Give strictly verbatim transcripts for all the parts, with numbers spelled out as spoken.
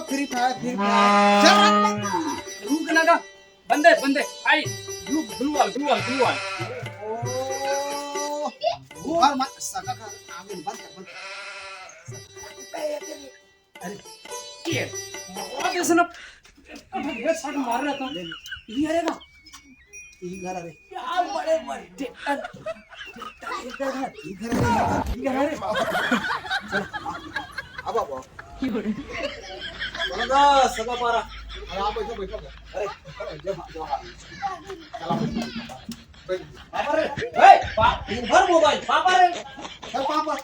Free Fire, Free Fire। चल, रुक ना गा। बंदे, बंदे, आई। Blue, blue wall, blue wall, blue wall। ओ, वो हर मा-, सगा का आगे बंद कर, बंद कर। अरे, ये, बहुत ऐसे ना, अब ये shot मार रहा था। ये रहेगा। ई घर अरे। क्या बड़े बड़े ट्रैक्टर, ट्रैक्टर, ट्रैक्टर घर। ई घर अरे, ई घर अरे। चल, अब, अब, अब। बोलो ना, सगा पारा। अरे, आप बैठो, बैठो। अरे, अरे, जय माँ, जय माँ। चला, बैठ। पापा रे, ए, पा-, दिन भर mobile, पापा रे। चल, पापा।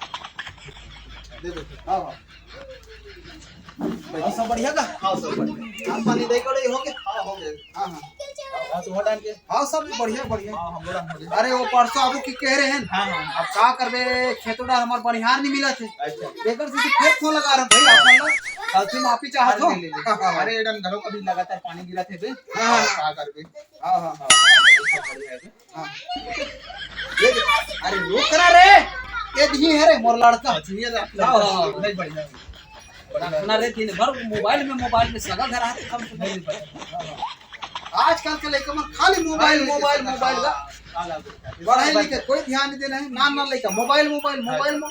दे दे, हाँ, हाँ। और सब बढ़िया का? हाँ, सब बढ़िया। आप पानी दे कड़े हो गए? हाँ, हो गए। हाँ, हाँ। और तू हटा के? हाँ, सब बढ़िया, बढ़िया। हाँ, हम लोग हम लोग। अरे, वो परसों आबू की कह रहे हैं। हाँ, हाँ, हाँ। अब का करबे, खेतों डार हमार बनिहार नहीं मिला थे। अच्छा। बेकर से फिर फोन लगा रहे हैं, भाई, आप मतलब गलती माफी चाहत हो। अरे, ले, ले, ले। अरे, एडन घरों कभी लगातार पानी गिरा थे बे। हाँ, हाँ। का करबे? हाँ, हाँ, हाँ। सब बढ़िया है। हाँ। ये दे, अरे रुक ना रे, ये दिही है रे मोर लड़का। अच्छा, ये रहा। हाँ, हाँ, हाँ। नहीं बढ़िया। बड़ा खाना रे, दिन भर mobile में, mobile में सगा घर आते कम से कम। नहीं बढ़िया। हाँ, हाँ। आजकल के लइका मन खाली mobile, mobile, mobile का। हाँ, हाँ, हाँ। पढ़ाई लिखे कोई ध्यान नहीं देना है, नान नान लइका mobile, mobile, mobile में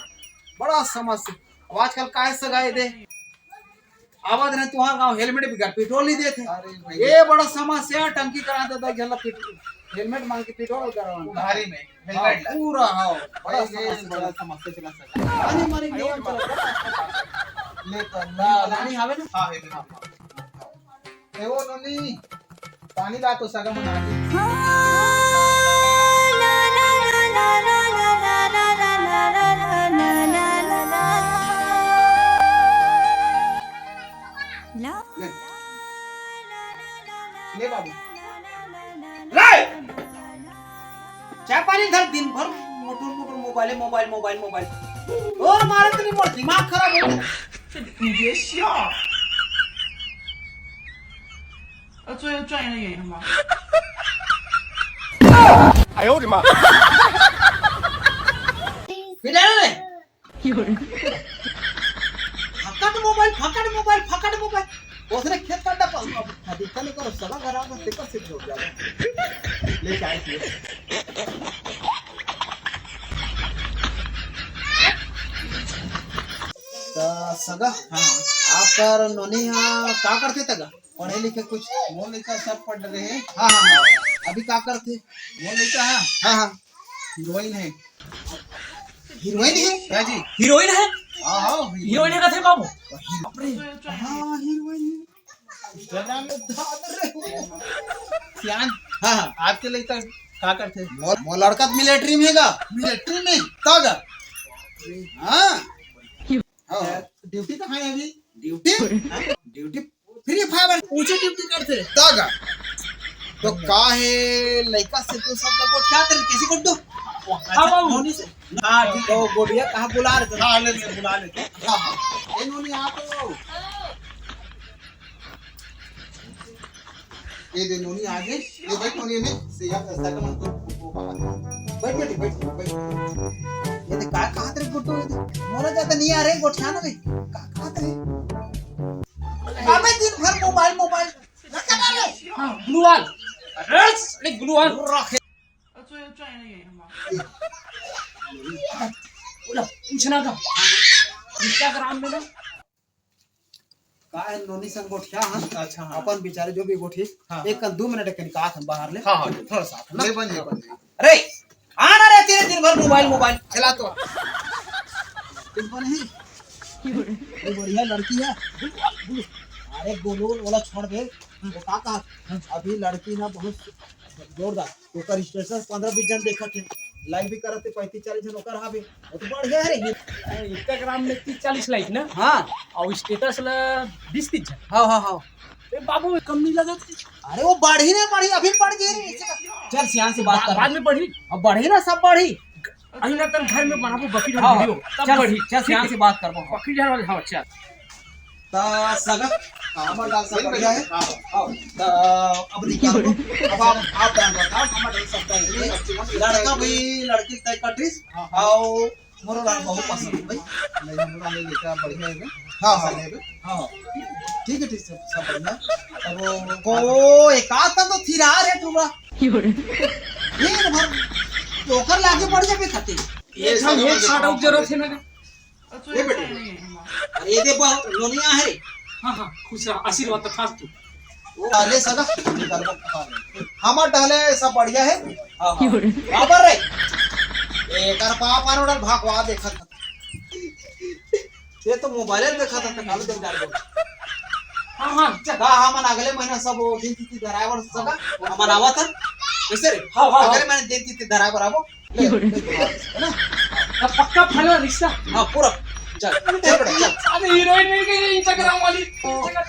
बड़ा समस्या। अब आजकल काहे सगाई दे, आवत रहे तुहार गांव, helmet बिगर petrol नहीं देते। अरे भाई। ये बड़ा समस्या, टंकी करा देता, गला पेट-, helmet मांग के petrol करवाना। उधारी में, हाँ, helmet ला। पूरा, हाँ, बड़ा भाई, ये समस्या बड़ा चला। समस्या चला सका। पानी मारी के चला। ले तो, ला, ला। पानी हवे ना? हाँ, है, हाँ, हाँ। ए, वो नोनी, पानी ला तो सगा मना के। ले। ले बाबू। ले। चाय पानी धर, दिन भर मोटुर मोटुर mobile, mobile, mobile, mobile। और मारे तेरी मोर दिमाग खराब हो गया। 你别笑。呃，作业转一个演员吧。哎呦我的妈！ बेटा रे। फकट mobile, फकट mobile, फकट mobile। ओसने खेत काटा पर, अब अधिकता नहीं करो, सगा घर आवा, तेकर से जोर जावा। ले चाय पिए। त सगा, हाँ। आप कर नोनी हा का करथे तगा? पढ़े लिखे कुछ? मोर लइका सब पढ़ रहे हैं। हाँ, हाँ, हाँ। अभी का करथे? मोर लइका है। हाँ, हाँ। Heroine है। Heroine है? क्या जी? Heroine है? हाँ, हाँ, heroine। Heroine है कथे बाबू? बाप रे। हाँ, heroine है। Instagram में डाल रहे हो। सियान, हाँ, हाँ। आपके लइका का करथे? मोर, मोर लड़का तो military में हेगा। Military में? तब? हाँ। हाँ। Duty कहाँ है अभी? Duty? हाँ? Duty Free Fire ऊंची duty करथे। तब? तो काहे लइका से तू सब तक गोठियात रहे, कैसे कर दो? हाँ, बाबू। नोनी से। हाँ, ठीक है। तो गोठिया कहाँ बुला रहे थे? हाँ, ले, ले, बुला ले। हाँ, हाँ। ए, नोनी, आ तो। ये दे नोनी आ गई। ये बैठ नोनी ने, से यार ऐसा का मन को, को बाहर। बैठ, बैठ, बैठ, बैठ। ये दे का कहा तेरे गुड्डू, ये दे। मोरा ज्यादा नहीं आ रहे, गोठियाना रे। का कहा तेरे? अबे दिन भर mobile, mobile। रखा ना रे। हाँ, blue wall। अरे, साले blue wall। रखे। बोला, पूछना था। Instagram में ना। का है नोनी संग गोठिया, हाँ? अच्छा, हाँ। अपन बेचारे जो भी गोठी, हाँ, एक हाँ। दो मिनट के निकाल हम बाहर ले। हाँ, हाँ। थोड़ा सा, ना? ले बन, ले बन। अरे, आना रे, तेरे दिन भर mobile, mobile चला तो। दिन भर ही। ये बढ़िया लड़की है। अरे, गोलू, ओला छोड़ दे। वो का कहा? अभी लड़की ना बहुत जोरदार। ओकर status पंद्रह बीस झन देखत हे। Like भी करत हे पैंतीस चालीस झन ओकर हावे। वो तो बढ़िया है रे। Instagram में तीस चालीस like ना? हाँ। और status ला बीस तीस झन। हाँ, हाँ, हाँ। ए बाबू, कम नहीं लगत हे। अरे वो बढ़ी रे, बढ़ी, अभी बढ़ गई रे। चल सियान से बात बा-, कर। बाद में बढ़ी। अब बढ़ी ना, सब बढ़ी। अभी ना तन घर में बनाबो बकरी हाँ, video, तब चल, बढ़ी। चल सियान से बात करबो। बकरी झाड़ वाले, हाँ, चल। त सगा, हाँ, हमर गाल सब बढ़िया है। हाँ। हाँ, त अब निकाल दो। अब आप, आप ध्यान रखा, हमर सब है। लड़का भी, लड़की तय कटिस, हाँ। आओ, मोरो ला बहुत पसंद है भाई। नहीं, हम लोग ले लेते हैं, बढ़िया है। हाँ, हाँ। ले ले। हाँ। ठीक है, ठीक है, सब बढ़िया। अब वो, वो एक आध का तो थिरा रे टूरा। ये तो भर, तो ओकर लागे पड़ जाबे खातिर। ये एक हम सब एक शॉट आउट जरूरत है ना। ले बेटे। अरे ये दे बा, नोनिया है। हाँ, हाँ, खुश रह, आशीर्वाद तो खास तू। वो डाले सगा, निकाल दो। हाँ। हमार डाले सब बढ़िया है। हाँ, हाँ। बराबर रे। एकर पापा नोडल भागवा देखत। ये तो मोबाइल देखा था, तो काल दिन डाल दो। हाँ, हाँ, चल। का हमन अगले महीना सब वो दिन तिथि धराए बर सगा, हमन आवत हन। कैसे रे? हाँ, हाँ, हाँ। अगले महीना दिन तिथि धराए बर आबो। ले, ले, ले, है ना? अब पक्का final रिश्ता। हाँ, पूरा। चल, चल बेटा, चल। अरे हीरोइन मिल गई Instagram वाली।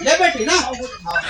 ले बेटी ना। हाँ,